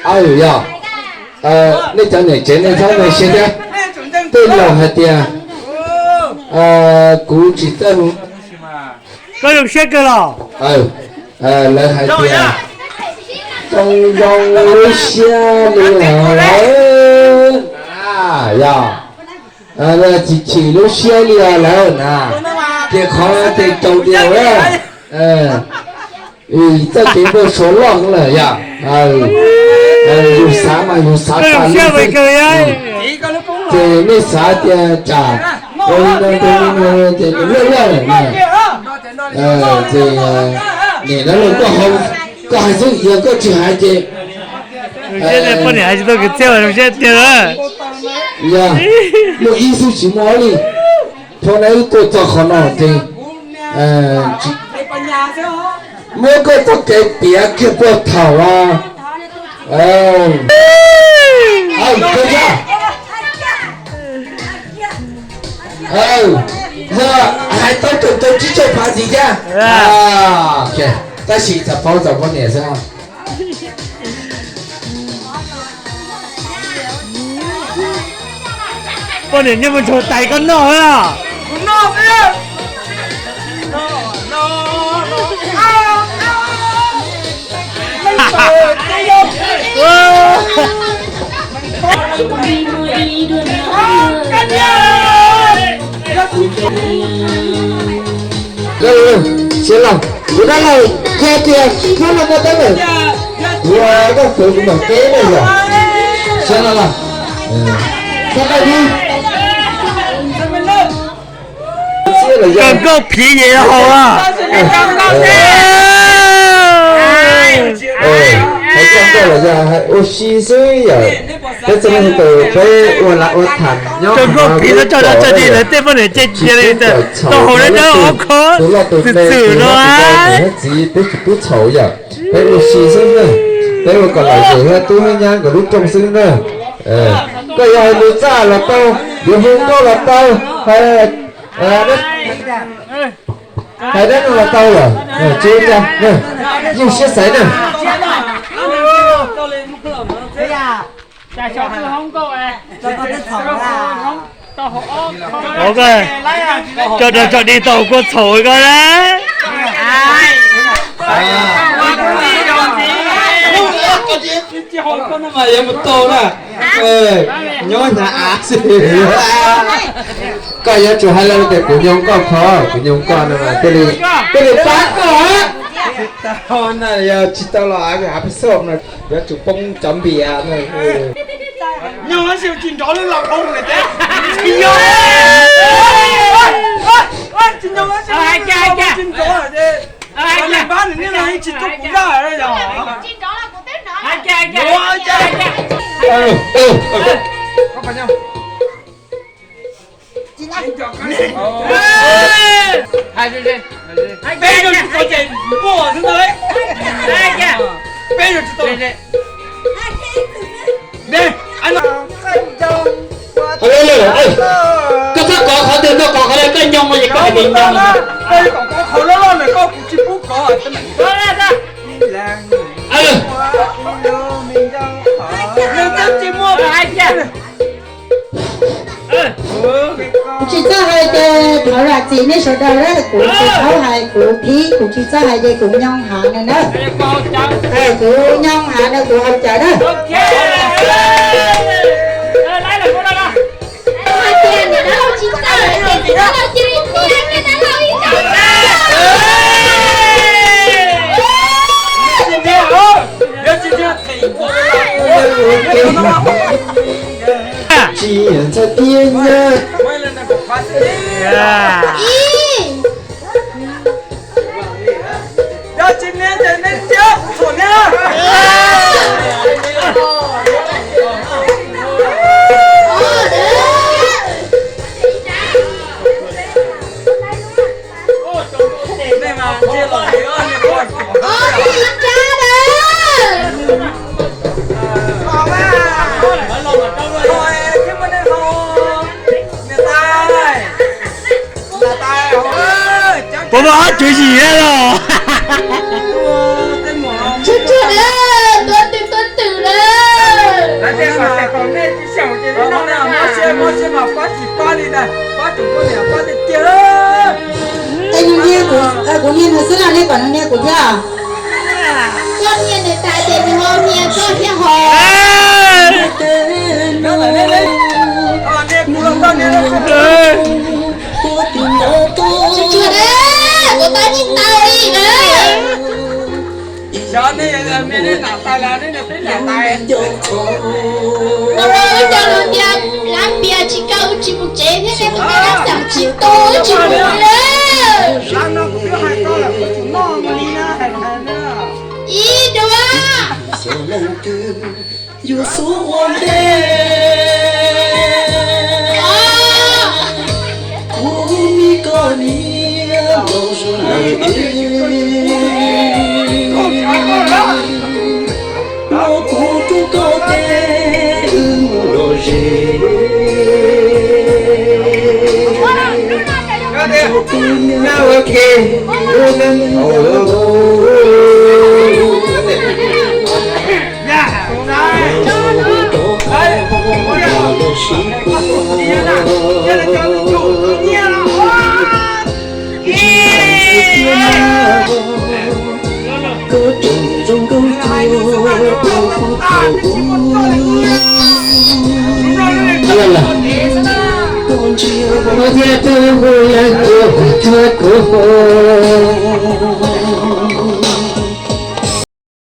Aw yog, nej cov niam tsev nej txhob ua siab thiab. Tej laus hais tias kuv tsis txawj hu. Koj zoo siab kawg los? Lawv hais tias zoo zoo lub siab li os lawv. Yog, chim chim lub siab li os lawv na. Ces qhov tes tsaus dias lawm. Txoj kev npau suav loj lawm yog. Yus xav mas yus xav tas li xwb. Ces nej xav tias tsam ua li no ces nws loj loj lawm na. Ces nim no los koj hais xwb, yog koj tsis hais ces poj niam hais tsis tau kwv txhiaj zoo siab tiag. Yog, muaj ib xwb tsis muaj ob li. Thaum no wb tuaj txog qhov no ces muab koj txoj kev piav kiag puag thaum los. Yog hais tau tau tsib caug phav ntxiv thiab. Tab sis txawm paub txog poj niam xwb. Poj niam nyob mus ntshaus tais koj noj. Siab loj, kuv dab laug qhia tias hnub no muaj teeb meem, kuv koj kwv kuv mam teb nej yom. Siab loj loj. Kawg nkauj phiv ces haus. Hais kawg nkauj los yog hais ua si xwb yom. Peb txhua leej txhua tus peb ua lam ua tham nyob. Kawg nkauj phiv no coj dab tso dig lawv tej poj niam ces cia li tau haus dawb dawb ob khov txwm txwm no. Txiv peb tsis pub txhaum yom. Peb ua si xwb na. Peb ua kom lom zem thiab tub thiab nyab nkawd lub rooj xwb na. Koj yuav hais lus txaj los tau, yuav hu nkauj los tau, hais dab neeg los tau yom. Tsis ua cas, yeej siab xaiv na. Coj dab tso dig tau kua txhaum koj na. Nyob hnyav av xwb. Koj yuav tsum hais lawv tias kuv nyob koj qhov, kuv nyob koj no mas thiaj li, thiaj li pab koj. Tsis tau los av peb xoj no yuav tsum poob cov npias no. Nyob tsis nrov lub los qhov no thiab. Tsis nrov, tsis nrov, tsis nrov. Pab nws niag no tsis tuaj kuv zaj yog. Peb yuav tsis tau ces muaj xwb ntag. Peb yuav tsis tau. Koj txhob kov qhov twg, koj kov qhov twg, koj nyoog es koj hais tias nyoog. Koj kom kov qhov loj loj ntawm koj, kuv tsis pub kov. Kuv tsis txawj hais ces thov zam txim nej sawv daws, kuv tsis paub hais, kuv phib, kuv tsis txawj hais ces kuv nyoog hav no na. Kuv nyoog hav no kuv haus cawv na. Tsis ntxhais tiag nyab. Yog tsis nias ces nej ntiab kuv txhuam niab. Puas muaj ob tug yim los? Tsuag tsuag na, tuav twm tuav twm na. Es nws nias kuv, kuv nias nws xwb los nej kom nws nias kuv thiab? Koj nias nws tas ces nws ho nias koj thiab hos. Tsuag tsuag na, kuv tab tsis tau li na. Koj muab ua cov lus tias lab pias tsis kaw tsis mus tsev thiab ne, kuv tej lab xyam tsis tu tsis mus li. Ib duab. Yuav xub ua ntej, kuv ua mi koj niam los zoo lawm es, los kuv rub koj tes wb mus lom zem. Tus niam ua ke ua neej ua Ntsia tus hu leej tus hu cuag kuv.